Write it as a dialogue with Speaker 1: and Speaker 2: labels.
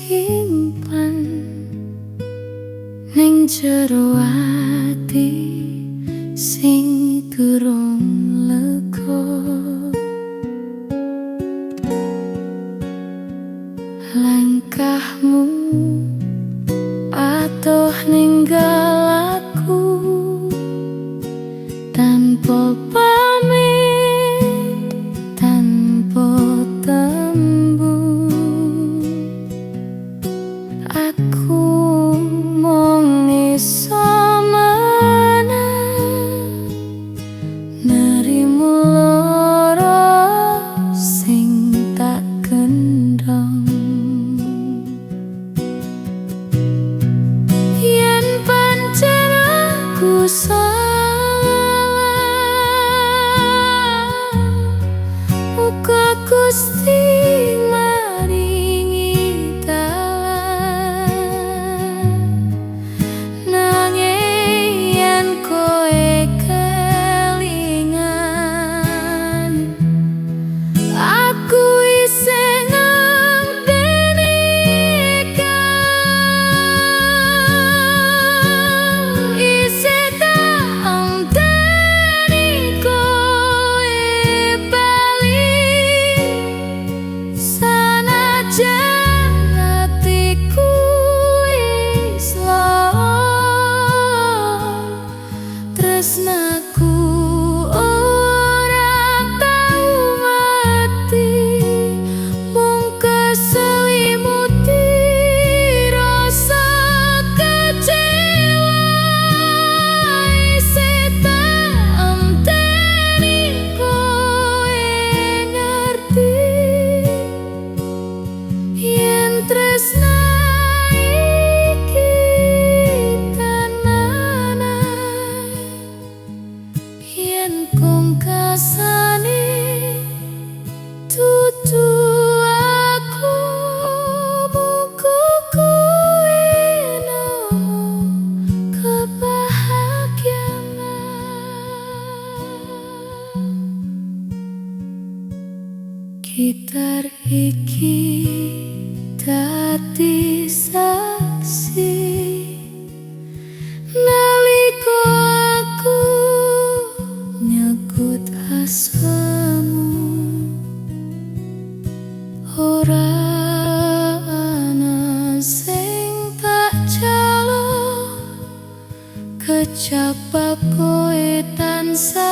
Speaker 1: Simpan ning jero ati sing durung lega. Langkahmu adoh ninggal aku tanpa pamit, tanpa tembung. Aku mung iso meneng nerimo lara sing tak gendong. Yen pancen aku salah, muga Gusti maringi dalan. Nanging yen kowe kelingan, aku isih ngenteni kang isih tak enteni kowe bali. Sanajan atiku wis lara, tresnaku ora tau mati, mung keselimuti rasa kecewa. Isih tak enteni kowe ngerti yen tresna iki tenanan, yen pungkasane dudu aku, muga kowe nemu kebahagiaan. Gitar iki dadi saksi nalika aku nyegut asmamu. Ora ana sing tak jaluk kejaba kowe tansah